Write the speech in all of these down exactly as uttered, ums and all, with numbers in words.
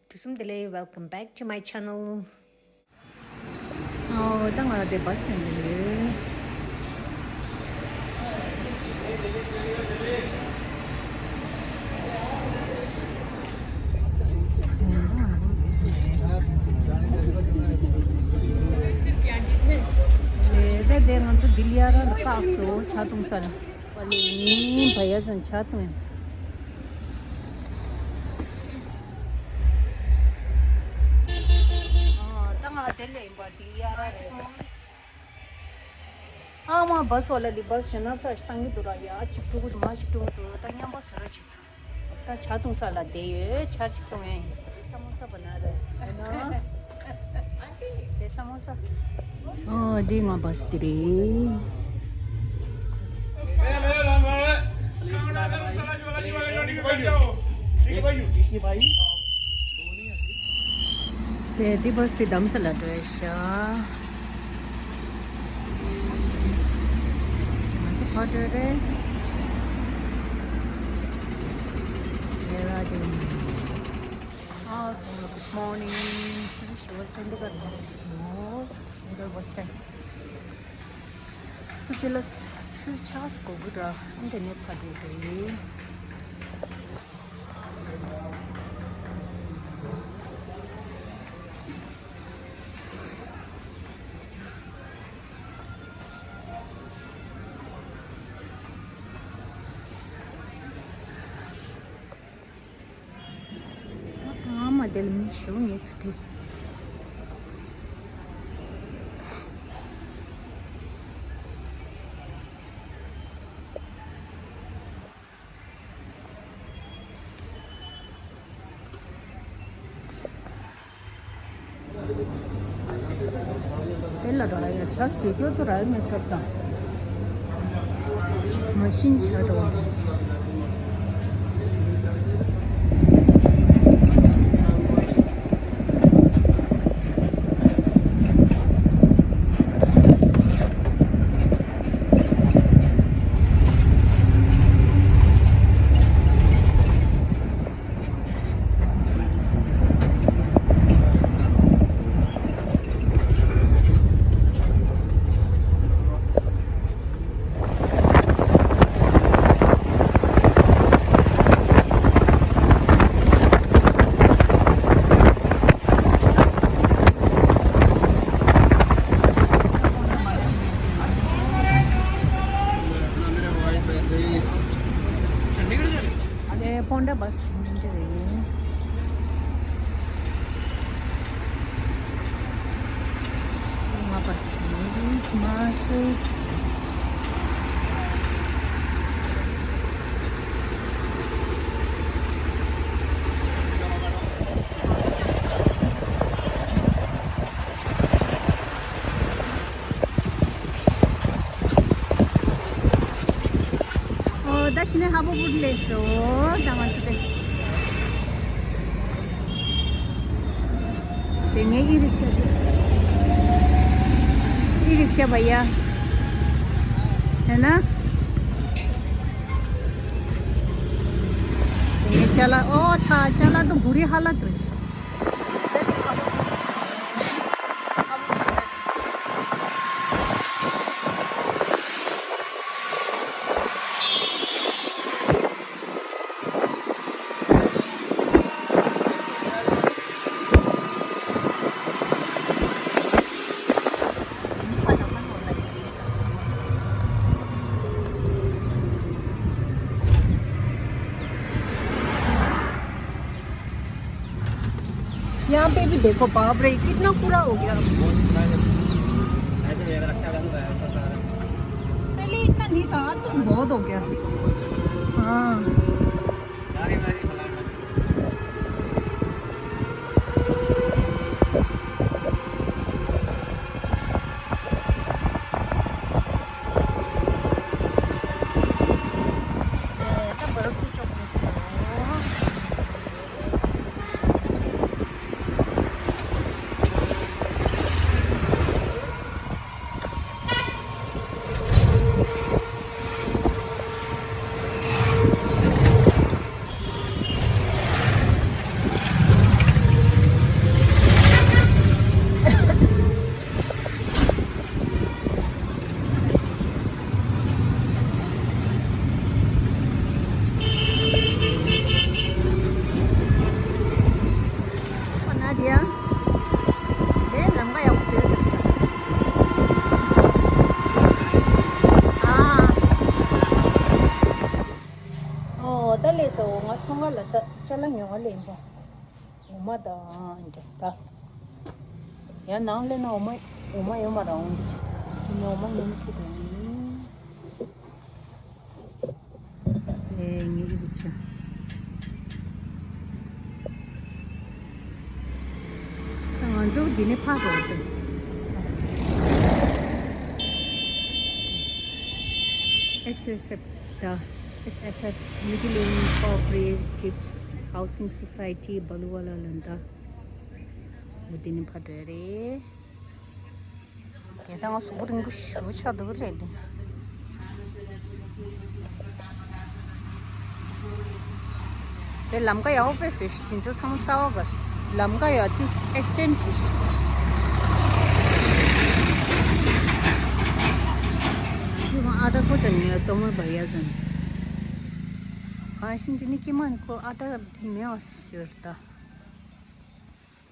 དུས་གསུམ་བདེ་ལེགས། Welcome back to my channel. ཨོ། ད་ང་དེ་བ་སི་སི་སྟེང་དུ་ཡོད། དེ་དེ་ང་ཚོ་ལྡི་ལི་ཨ་ར་ལ་ཕར་ཚུར་ཇ་འཐུང་ས་ལ། པ་ལི་ནི་བ་ཡ་ཙམ་ཇ་འཐུང་ཡ། ཨ། ད་ང་དེ་ལ་ཡིན་པ་ལྡི་ལི་ཨ་ར་རེད། ཨ་མ་བ་སི་བ་ལ་ལི་བ་སི་ཞེ་ན་ས་ཞིག་བཏང་གི་འདུག་ར། ཡ་གཅིག་དཀྲུག་གི་འདུག་མ་ཞིག་དཀྲུག་གི་འདུག་ད་མཉམ་པོ་ཟ་ར་ཅིག་འཐུང་། ད་ཇ་འཐུང་ས་ལ་བསྡད་ཡོད། ཇ་ཅིག་འཐུང་ཡ་ཡིན། ས་མོ་ས་བ་ན་རེད། ཨ་ན། དེ་ས་མོ་ས། ཨོ། འདི་ང་བ་སི་དེ་རེད། དེ་འདི་བ་སི་དེ་དྷ་རམ་ས་ལ་འགྲོ་ཡ་ཤག་ང་ཚོ་ཕར་འགྲོ་རེད། ཡ་ར་དེ། ཨ། ཚང་མ་good morning. ཚང་མ་ཞོགས་པ་ཅན་དེ་ག་རེད་སོ། འདི་ག་བ་སི་སི་སྟེན། ཏུ་དེ་ལ་ཚུར་ཆགས་སུ་གོ་དགོས་འདྲ། ཨ་འདི་ནས་ཚ་དེ་རེད། ཨ་མ་དེ་ལ་མི་ཞུ་ཉེ་དུ་དེ། དེ་ལ་ར་ཡ་ཆ་སི་ཀྱོ་ཏུ་ར་ཡ་མེ་སར་དང་། མ་ཤིན་ཆ་རོ། ཨ་ནེ་པོན་ཌ་བ་སི་སི་ཊེ་ཤན་དེ་རེད། ང་བ་སི་སི་ཊེ་ཤན་མ་ཚོ། ཨོ། ད་ཤི་ནས་ཧ་པོ་བུད་ལས་སོ། ད་ང་ཚོ་དེ། དེ་ངའི་ཨི་རིག་ཤ་དེ། ཨི་རིག་ཤ་བ་ཡ། དེ་ན། དེ་ངའི་ཅ་ལག་ཨོ་ཐ་ཅ་ལག་དང་གུ་རི་ཧ་ལ་དུ། यहाँ पे भी देखो, बाप रे, कितना कूड़ा हो गया। पहले इतना नहीं था, अब तो बहुत हो गया। हाँ। ཅ་ལག་ཉོ་བ་ལེན་པ། འོ་མ་དང་འདྲ་ད། ཡང་ནང་ལས་ན་འོ་མ་འོ་མ་ཡོད་མ་རང་འོང་གི་ཆེ། ཁྱེད་ནས་འོ་མ་ཉོ་མི་ཐུབ་པ་ཡིན། དེ་ངའི་ཨི་བུ་ཆ། ང་ཚོ་འདི་ནས་ཕར་འགྲོ་དགོས། S S F ད། S F F Middle Lane Cooperative Housing Society Baluwala ལ་འདྲ། འོ་འདི་ནས་ཕར་འགྲོ་ཡ་རེད། དེ་ད་ང་གཟུགས་པོ་རིང་པོ་ཞེ་པོ་ཆགས་འདུག་ལས་དེ། དེ་ལམ་ཀ་ཡག་པོ་དཔེ་བཟོས་ཤིག་དེ་ཚོ་ཚང་མ་གསར་པ་ག་ལམ་ཀ་ཡག་དེ་ཨེག་སི་ཊེན་བྱས་ཤིག་དེ་ཨ་ཏྲ་ཁོ་ད་ནི་ཏོ་མོ་བ་ཡ་ཟན། གང་ཤིང་དེ་ནི་ཀི་མ་ནི་ཁོ་ཨ་ཏྲ་དེ་མེད་པ་ཟེར་ད།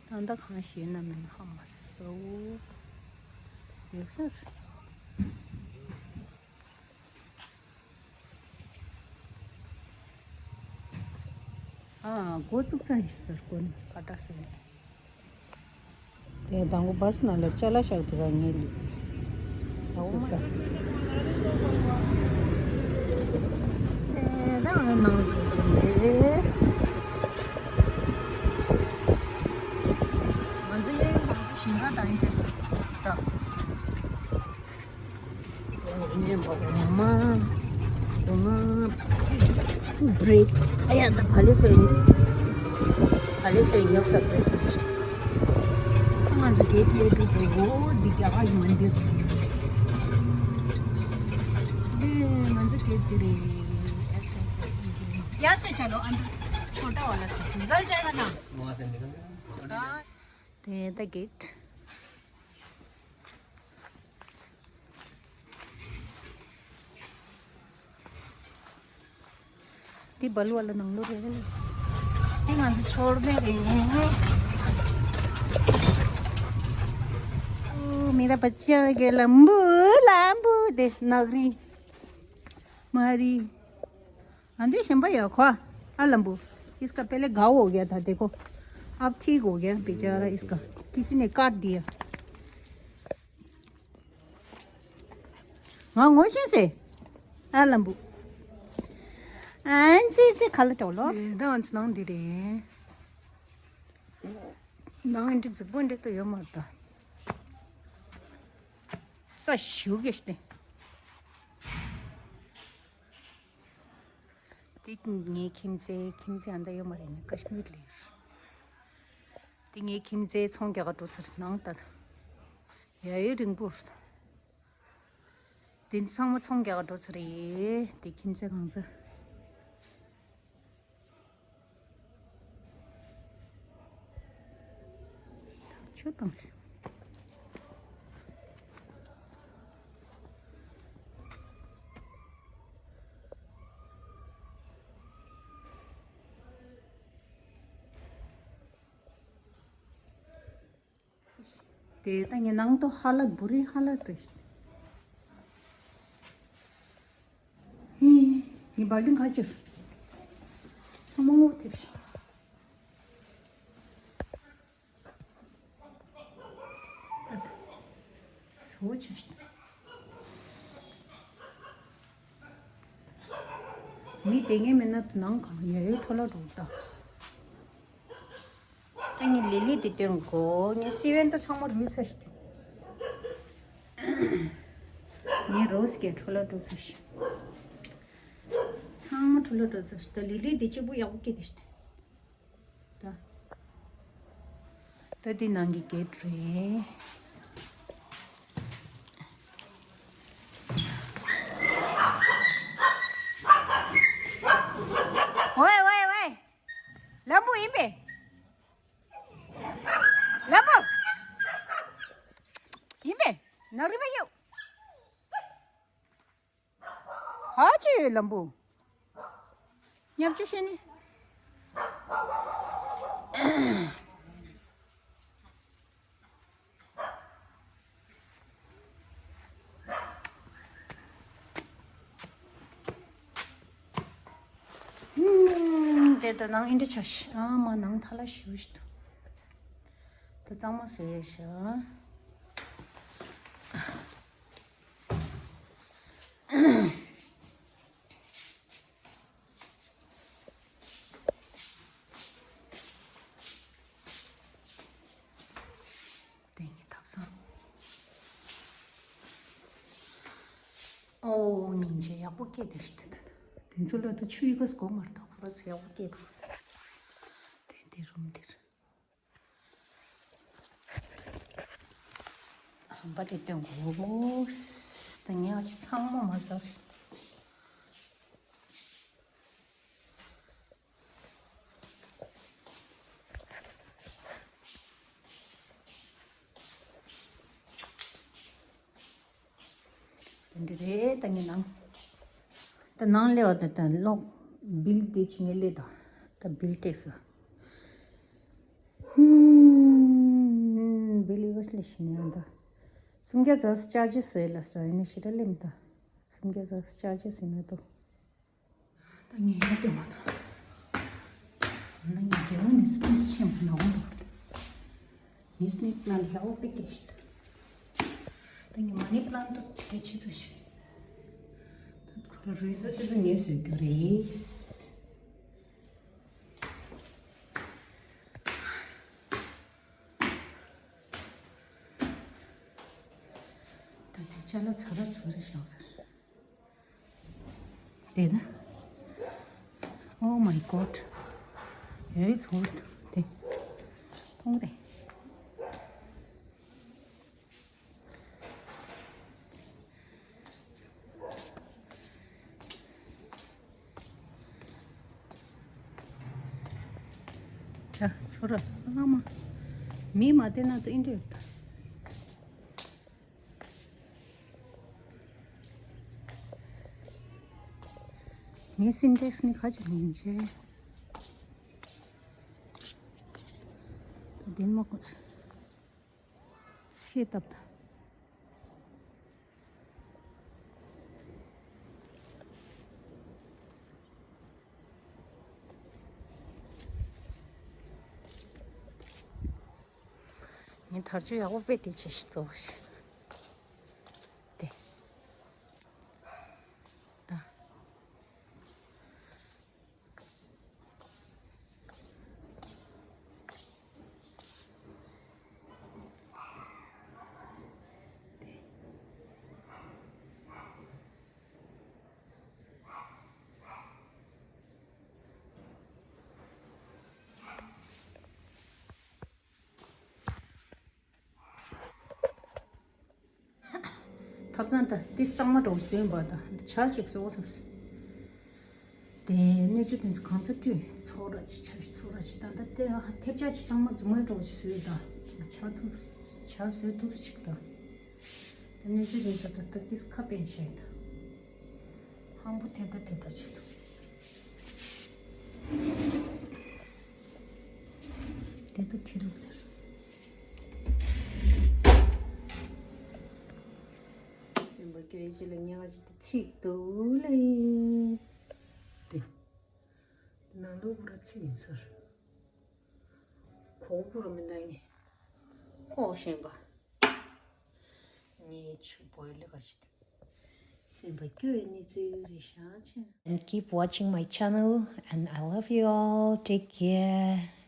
ད་ལྟ་གང་ཞིག་ན་མིན་ཧ་མ་སོ། ཡོད་ས་རེད། ཨ་འགོ་བཙུགས་ཚར་ཡོད་ས་རེད་ཀོ་ནི་ཀ་ཏ་སི་ནས། དེ་དང་པོ་བཱ་སི་ནང་ལ་ཅ་ལག་བཞག་འདུག་ར་ངས་ལུས། ཨོ་མ། ཨེ་ད་ང་ནང་ལ་འཛུལ་གྱི་རེད། ང་ཚོ་གཡས་གཡོན་ང་ཚོ་ཞིང་ཁ་དང་འདྲ་ད། ཉན་པ་འོ་མ། འོ་མ། བྷི་རེཌ། ཨ་ཡ་ད་བ་ལེ་སོ་ཡིན། བ་ལེ་སོ་ཡིན་ཉོབ་ས་བྷི་རེཌ། ང་ཚོ་གེ་ཊི་ལས་འགྲོ་དགོས་འོ་འདི་རྒྱ་གར་ཡོང་འདིར། ཨེ་ང་ཚོ་གེ་ཊི་འདི་རེད། ཡ་སེ་ཆ་ལོ་ཨ་འདྲ་ཆོ་ཏ་ཝ་ལ་སི་ནི་གལ་ཇའེ་ག་ན། དེ་ད་གེ་ཊི། འདི་སྦལ་བ་ལ་ནང་ལོགས་རེད། འདི་ང་ཚོ་ཆོར་ནས་རེད། ओ मेरा बच्चा के लंबू लंबू दे नगरी मारी। आंधी शंभा या ख्वा। आ लंबू, इसका पहले घाव हो गया था, देखो अब ठीक हो गया बेचारा। इसका किसी ने काट दिया। ང་ངོ་ཤེས་སེ། ཨ་ལམ་བུ། ཨན་ཙི་ཙི་ཁ་ལ་ཏོ་ལོ། ཨེ་ད་ཨན་ཙི་ནང་འདི་རེད། ནང་འདི་རྫིག་པོ་འདྲ་ཏོ་ཡོད་མ་རེད་ད། ས་ཞུ་གེ་ཤ་ཏེ། འདི་ངའི་ཁྱིམ་མཚེས། ཁྱིམ་མཚེས་ཨ་འདྲ་ཡོད་མ་རེད་ནི་ཀ་ཤ་མིར་ལ་ཡོད། འདི་ངའི་ཁྱིམ་མཚེས་ཚོང་རྒྱག་ག་འགྲོ་ཚར་ནང་ད། ཡ་ཡོད་རིང་པོ་རེད། འདི་ཚང་མ་ཚོང་རྒྱག་ག་འགྲོ་ཚར་རེད། འདི་ཁྱིམ་མཚེས་གང་ཚར། ཆོད་དང་། དེ་ད་ངའི་ནང་དུ་ཧ་ལ་བུ་རི་ཧ་ལ་དུ་ཤི། ཧི། ངའི་བར་ལིང་ཁ་ཕྱིར། ཚང་མ་ངོ་ཐེབས་ཤིང་། ཨ་ད། བཟོ་བྱ་ཤིང་། མི་དེ་ངའི་མེད་ན་ནང་གང་ཡ་ཡོད་འཕྲོ་བརླག་འགྲོ་ད། ད་ངས་ལི་ལི་དེ་སྟོན་དགོས། ངས་སི་ཝན་ད་ཚང་མ་རུལ་ཚར་ཤག་ངས་རོ་སི་གས་འཕྲོ་བརླག་འགྲོ་ཚར་ཤག་ཚང་མ་འཕྲོ་བརླག་འགྲོ་ཚར་ཤག་ད་ལི་ལི་དེ་གཅིག་པུ་ཡག་པོ་སྐྱེས་བསྡད་ཤག་ད། ད་དེ་ནང་གི་གེ་ཊི་རེད། ཝེ་ཝེ་ཝེ། ལམ་བུ་ཡིན་པས། ལམ་བུ། ཡིན་པས། ནག་རི་བ་ཡོད། ཧ་ཅི་ཡོད་ལམ་བུ། ཉབ་ཆུ་ཤེས་ནི། ཧུམ། དེ་ ད་ནང་ཨིན་དྲ་ཆ་ཤི་ཨ་མ་ནང་ཐ་ལ་ཤི་བ་ཤི་ཏུ། ད་གཙང་མ་བཟོས་ཡོད་ཤག་དེ་ངས་ཐབ་ཚང་། ཨོ་ཉིན་བྱེད་ཡག་པོ་སྐྱེས་དེ་ཤི་དེ་དེ་དེ་ཚོ་ལ་ད་ཆུ་ཡི་ག་སྒོ་མར་ད་ཁོ་ར་ཚོ་ཡག་པོ་སྐྱེས་འདུག་དེ་དེ་རུམ་དེར། རིམ་པ་དེ་སྟོན་དགོས། ད་ངས་ཨ་ཅེ་ཚང་མ་མ་ཟ། དེ་འདྲ་རེད། ད་ངས་ནང་། ད་ནང་སླེབས་པ་ད་ད་གློག་བིལ་དེ་ཅི་ངས་སླེབས་དང་། ད་བིལ་སྤྲད་སོང་། ཧུམ། བིལ་ཡི་ག་སླེབས་ཤི་ནས་ཡང་ད། སུམ་བརྒྱ་ཙམ་ཅར་ཇི་ཟེར་ལ་སོ་ཡིན་ནི་ཞེ་དྲག་སླེབས་མི་ད། སུམ་བརྒྱ་ཙམ་ཅར་ཇི་ཟེར་ན་ད། ད་ངས་ཡར་སྟོན་པ་དང་། ད་ངས་རྒྱལ་བ་ནས་ཏིས་ཆེན་པོ་ནག་པོ་འདུག་མི་སྣེ་པི་ལན་ལ་ཡག་པོ་དཔེ་སྐྱེས་ཤི་ད། ད་ངས་མ་ནི་པི་ལན་ཏོ་དེ་ཆི་ཚོད་ཤི། ད་ཁོ་ར་རུས་ཚོ་ཆི་ཚོད་ངས་བཟོས་རྒྱུ་རེད། ད་དེ་ཅ་ལག་ཚ་ར་ཚུ་ར་བཞག་ཟེར། དེ་ད། Oh my God. ཡོད་ཚོད་དེ། མཐོང་རེད། ཡ་ཚོ་ར་ཨ་མ། མི་མ་བསྡད་ན་ད་ཨིན་འདྲ་ཡོད་ད། ངའི་སིན་ཊེག་སི་ནི་ཁ་ཅིག་ཡིན་ཅེ། ད་དེ་མ་ཁོ་ཚེ་བཏབ་ད། ངས་དར་ལྕོག་ཡག་པོ་དཔེ་དེ་བྱས་ཤིག་བཙོག་ཤིག་དེ། ད། ཐབ་ཚང་ད་ཏི་གཙང་མ་འདྲ་བོ་བཟོས་པ་ད་ཆ་ཅིག་བཟོ་བསམ་སོང་། དེ་སྣོད་བཅུད་དེ་ཚོ་གང་ཚ་བཀྲུས་ཚོགས་ར་ཅིག་ཆ་ཞིག་ཚོགས་ར་ཅིག་ད་ད་དེ་ཐེབས་ཆག་ཅིག་གཙང་མ་རྫུན་མ་འདྲ་བོ་ཅིག་བཟོས་ད་ཆ་ཐུབ་ཆ་བཟོས་ཐུབ་ཅིག་ད་དེ་སྣོད་བཅུད་དེ་ཚོ་ད་ད་ཏི་ཁ་པན་བྱས་ད་ཧམ་པོ་ཐེབས་འདྲ་ཐེབས་འདྲ་ཅིག་ཐུབ། དེ་ཚོ་ཁྲིད་རོགས་ཟེར། སེམས་པ་སྐྱོ་ཡི་ཅི་ལ་ཉལ་བ་ཅིག་ཏུ་ཚིག་ཏུ་ལེ། དེ། ནང་ལོགས་པུ་ར་ཚིག་ཡིན་ཟེར། གོག་པུ་ར་མི་འདའ་ངེ། ལྐོག་ཤེས་པ། ངའི་ཆུ་བོའི་ལི་ག་ཅིག་ཏུ། སེམས་པ་སྐྱོ་ཡི་གནས་ཚུལ་རེ་བཞག་ཅན། And keep watching my channel and I love you all. Take care.